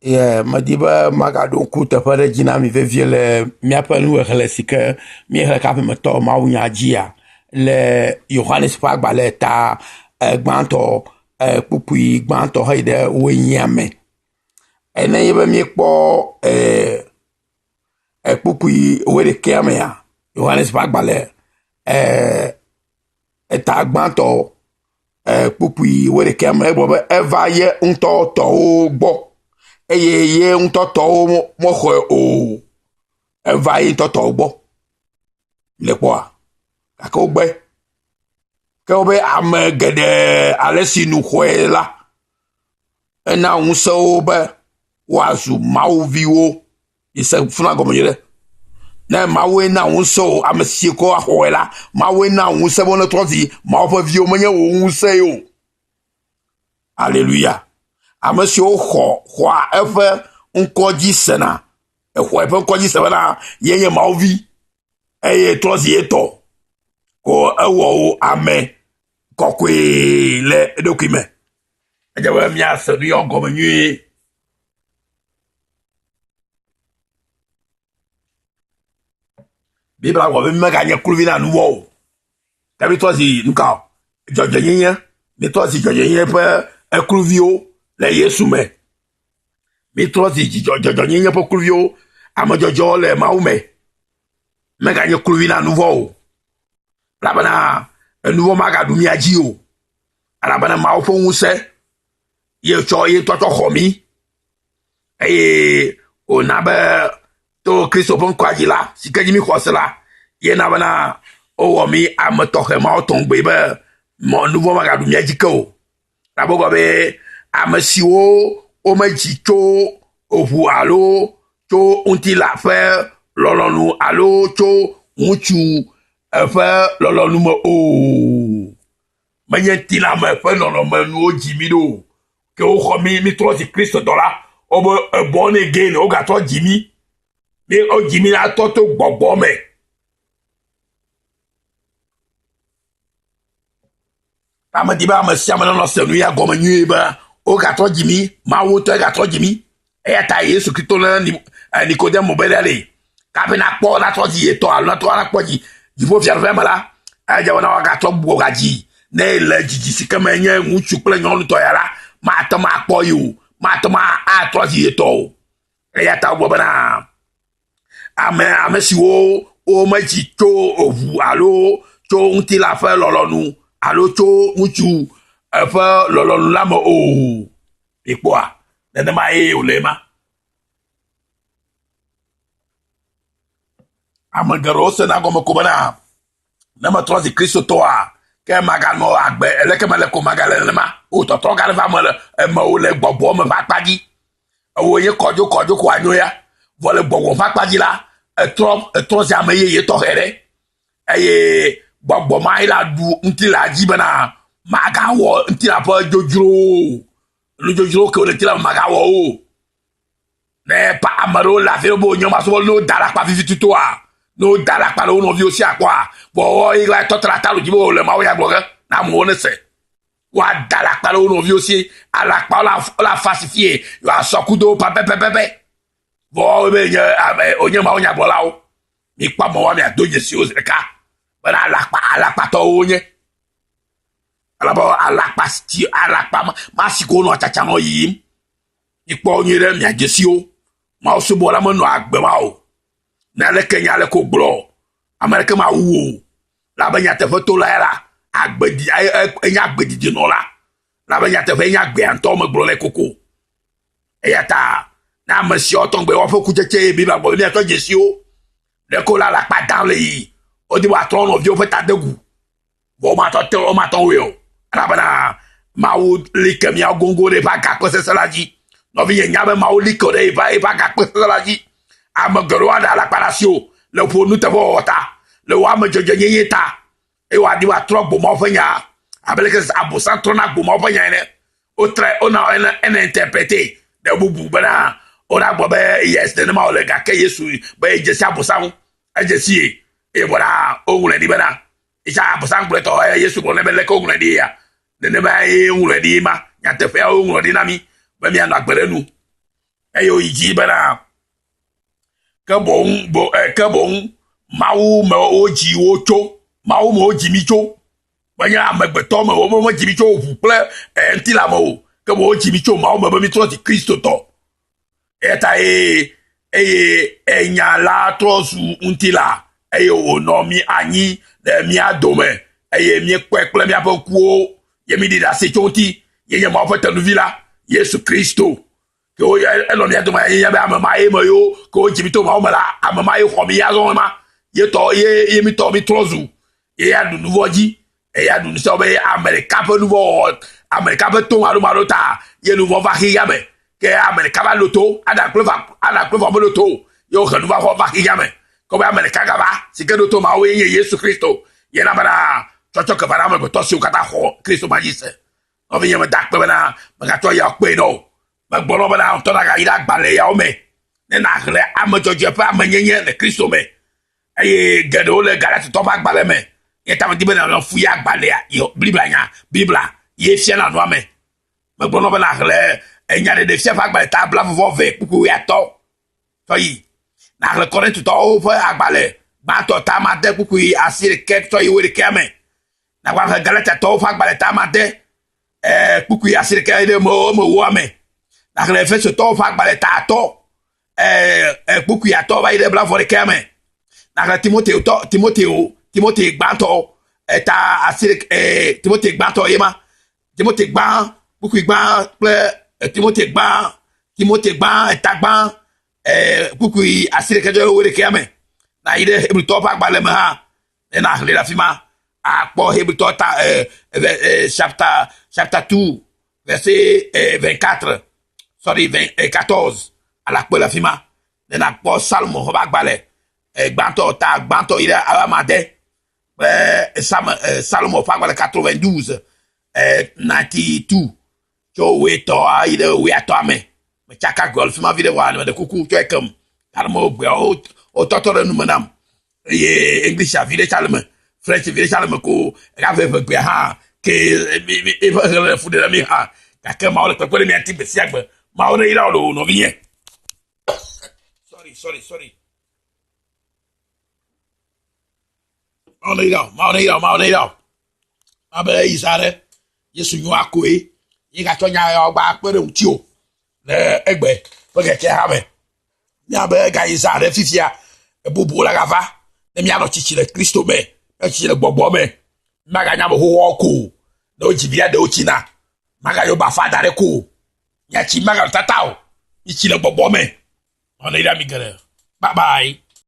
Ye medi be magaɖo ŋku teƒe aɖe dzi na mi vevie le míaƒe nuxexlẽ si ke míexlẽ kaƒometɔ mawunya dzia le Yohanes ƒe agbalẽ ta gbãtɔ kpukpui gbãtɔ heyi ɖe wuienyia me. Ene be míekpɔ kpukpui wuiɖekɛa mea, Yohanes ƒe agbalẽ eta gbãtɔ kpukpui wuiɖekɛa me egblɔ be eva ye ŋutɔ tɔwo gbɔ eye ye ŋutɔ tɔwo mexɔe o. Eva ye ŋutɔ tɔwo gbɔ le kpɔa gake wogbe. Ke wobe ame geɖe ale si nu xɔe la ena ŋusẽ wo be woazu mawuviwo. Mise funa gɔme nyuie ɖe. Ne Mawue na ŋusẽ wò, ame si ko axɔe la, Mawue na ŋusẽ be wonetrɔ zi Mawu ƒe viwo, menye wò ŋusẽ ye o. Aleluya. Ame siwo xɔ xɔa eƒe ŋkɔ dzi sena, exɔ eƒe ŋkɔ dzi se bena yenye Mawu vi eye trɔ zi yetɔ ko ewɔ wò ame kɔkɔe le eɖokui me. Edze be míase nu yawo gɔme nyuie. Biblia gblɔ be mímeganye kluvi na nu vɔ̃ o. Ke mítrɔ zi nu ka o? Dzɔdzɔenyenye. Mítrɔ zi dzɔdzɔenyenye ƒe kluviwo le Yesu me. Mítrɔ zi dzɔdzɔenyenye ƒe kluviwo, ame dzɔdzɔewo le Mawu me. Meganye kluvi na nu vɔ̃ o. Elabena enu vɔ̃ magaɖu mía dzi o. Elabena Mawu ƒe ŋusẽ ye tsɔ ye ŋutɔ tsɔ xɔ mí eye wòna be to Kristo ƒe ŋkɔa dzi la, si ke dzi míxɔ se la, ye na bena wowɔ mí ame tɔxɛ mawo tɔgbe be mɔ nu vɔ̃ magaɖu mía dzi ke o. Abe gblɔ be ame siwo womedzi tso ʋu alo tso ŋutilã ƒe lɔlɔ̃nu alo tso ŋutsu ƒe lɔlɔ̃nu me o. Menye ŋutilãme ƒe nɔnɔme nu wodzi mí ɖo o. Ke woxɔ mí, mítrɔ zi Kristo tɔ la, wobe born again, wogatrɔ dzi mí. Mí wodzi mí la tɔ to gbɔgbɔ me. Ame di be ame sia ame nenɔ se nu ya gɔme nyuie be wogatrɔ dzi mí, Mawu ŋutɔe gatrɔ dzi mí. Eya ta Yesu Kristo na Nikodemo be ɖe li kafi nakpɔ natrɔ dzi yetɔ alo natrɔ nakpɔ dzi dziƒofiaɖuƒea me la, edze be na woagatrɔ gbugbɔ gadzi ne le dzidzi si ke me nye ŋutsu kple nyɔnu tɔ ya la, mate ŋu akpɔ yi o, mate ŋu atrɔ dzi yetɔ o. Eya ta wogblɔ bena ame ame siwo womedzi tso ʋu alo tso ŋutilã ƒe lɔlɔ̃nu alo tso ŋutsu ƒe lɔlɔ̃nu la me o. Mikpɔa, nenema ye wòle ema. Ame geɖewo sena gɔme ko bena ne metrɔ zi Kristotɔa, ke maganɔ agbe leke mele ko magale nenema. O tɔtrɔ gã ɖe va eme le emewo le gbɔgbɔ me ƒe akpa dzi. Ewò nye kɔdzo kɔdzo ko anyo ya. Vɔ le gbɔgbɔ ƒe akpa dzi la, etrɔ etrɔ zi ame yeye tɔxɛ ɖe. Eye gbɔgbɔ ma ye la ɖu ŋutilã dzi bena magawɔ ŋutilã ƒe dzodzrowo o. Nudzodzrowo kewo le ŋutilã me magawɔ wo o. Ne pa ame ɖewo le afi ɖe be wonye masubɔ ne woda alakpa vivi tutua, ne woda alakpa ɖe wo nɔviwo si akpɔa, vɔ woawo la tɔtra ta lo dzi be wole Mawu ya gblɔ ge na amewo ne se. Woada alakpa ɖe wo nɔviwo si, alakpa wole afa si fie, yewoasɔ kudo pɛpɛpɛpɛ. Vɔ woawo be nye ame wonye Mawu nyagblɔlawo. Mikpɔ amewo miado dzesi wo zi ɖeka bena alakpa alakpatɔwo wonye. Elabe alakpa si alakpa ma si ko wonɔ tsatsa nɔ yiyim. Mikpɔ nyuie ɖe mia dzesiwo. Mawu subɔla menɔ agbe ma o. Ne aleke nya aleke wògblɔ o, ame aɖeke mawu wò o. Elabe nyateƒetola ya la, agbe di enye agbedidinɔla. Elabe nyateƒe enye agbea ŋutɔ megblɔ nɛ koko. Eya ta ne ame siawo tɔgbe woaƒe kutsetse ye Biblia gblɔ be miatsɔ dzesiwo. Ɖeko le alakpa dam le yi. Wodi be woatrɔ nɔviwo ƒe tadegu. Vɔ womatɔ te womatɔ wɔe o. Elabena Mawu li ke míawo goŋgo ɖe eƒe agakpe sesẽ la dzi. Nɔvinye nya be Mawu li ke ɖe eƒe eƒe agakpe sesẽ la dzi. Ame geɖewo aɖe alakpa ɖe asiwò le wò nuteƒewɔwɔ ta, le wò ame dzɔdzɔenyenye ta, eye woadi woatrɔ gbo Mawu ƒe nya abe leke Abosam trɔna gbo Mawu ƒe nya ene. Wotrɔe wona ene ene interprete ɖe bubu bena wonagblɔ be yes nenema wòle gake Yesu be yedze si Abosam edze si ye eye vɔ la woŋlɔe ɖi bena Isa Abosam gblɔe tɔ eye Yesu gblɔ nɛ be leke woŋlɔe ɖi ya. Nenema ye woŋlɔe ɖi ma. Nyateƒea woŋlɔ ɖi na mí be míanɔ agbe ɖe nu. Eye woyi dzi bena ke boŋ bo eh, ke boŋ Mawu me wodzi wo tso. Mawu me wodzi mi tso. Menye amegbetɔ me wo medzi mi tso ʋu kple eh, ŋutilã me o. Ke boŋ wodzi mi tso Mawu me be mitrɔ zi Kristotɔ. Eya ta eye eye enya la trɔ zu ŋutilã eye wònɔ mi anyi le mía dome eye míekpɔe kple míaƒe ŋkuwo ye míɖi ɖase tso ŋuti ye nye Mawu ƒe tenuvi la, Yesu Kristo. Ke wo enɔ mía dome ye be ame ma ye me yiwo ke wodzi mi to Mawu me la, ame ma ye xɔ mi azɔ ma ye tɔ ye ye mi tɔ mi trɔ zu ye ya ɖu nuvɔ dzi eya ɖu nusɔ be ame ɖeka ƒe nuvɔ wɔwɔ ame ɖeka ƒe to maɖomaɖo ta ye nuvɔ va xexea me ke ame ɖeka va ɖo to Adam kple va Adam kple va meɖo to o ye wohe nu va xɔ va xexea me ke be ame ɖeka gava si ke ɖo to Mawu ye nye Yesu Kristo ye na bena tsɔtsɔ ke va na amegbetɔ siwo katã xɔ Kristo ma dzi se. Nɔvinye meda akpe bena megatsɔ yawo kpee na o. Megblɔ na wo bena ŋutɔ nagayi ɖe agbalẽ yawo me ne nàxlẽ ame dzɔdzɔe ƒe amenyenye le Kristo me. Eye geɖewo le Galatitɔ ƒe agbalẽ me. Eya ta medi be nànɔ fu ye agbalẽa, Biblia nya, Biblia ye fiana nua me. Megblɔ na wo be nàxlẽ Enyaɖeɖefia ƒe agbalẽ ta blaeve-vɔ-eve kpukpui wuiatɔ̃ tsɔ yi. Nàxlẽ Korintotɔwo ƒe agbalẽ gbãtɔ ta ade kpukpui asiɖekɛ tsɔ yi wuiɖekɛa me. Nàgbaxlẽ Galatiatɔwo ƒe agbalẽ ta ade eh, kpukpui asiɖekɛ ɖe eme eme woa me. Nàxlẽ Efesotɔwo ƒe agbalẽ ta atɔ̃ eh, eh, kpukpui atɔ̃ va yi ɖe blavɔ ɖekɛa me. Nàxlẽ Timoteo tɔ Timoteo Timote gbãtɔ eta asiɖekɛ eh, Timote gbãtɔ ye ma. Timote gbã kpukpui gbã kple Timote gbã Timote gbã eta gbã eh, kpukpui asiɖekɛ tsɔ wuiɖekɛa me. Nàyi ɖe Hebritɔwo ƒe agbalẽ me hã ne nàxlẽe ɖe afi ma akpɔ Hebritɔ ta eh, eh, chapter chapter 2 verset eh, 24 sorry 20, 14 alakpɔe le afi ma ne nàkpɔ Salomo ƒe agbalẽ eh, gbãtɔ ta gbãtɔ yi ɖe amade kple Sam, eh, Salomo ƒe agbalẽ 92 eh, 92 tso wuietɔ yi ɖe wuiatɔa me metsaka gbe le fi ma vi ɖe vɔa meɖe kuku tsɔe kem gake me gbeawo wotɔtɔ ɖe nume nam eye English vi ɖe tsa le me French vi ɖe tsa le me ko egave ʋe gbea hã ke eƒe ʋe le fu ɖe na mi hã gake mawo le kpekpe ɖe mia ŋuti gbe sia gbe mawo ne yra wo nɔvinye sorry sorry sorry mawo ne yra wo mawo ne yra wo mawo ne yra wo abe eyi za ɖe Yesu nyo akoe ye gatsɔ nya yawo gba kpe ɖe ŋuti o le egbe ƒe keke hã me. Míabe gayi za ɖe fifia bubu la gava ne míanɔ tsitsi le Kristo me, míanɔ tsitsi le gbɔgbɔ me. Maganya ame xoxoawo ko o. Ne wodzi via ɖewo tsina, magayɔ bafa da ɖe ko o. Míatsi maganɔ tata o. Mitsi le gbɔgbɔ me. Nɔ ne yra mi geɖe. Bye bye.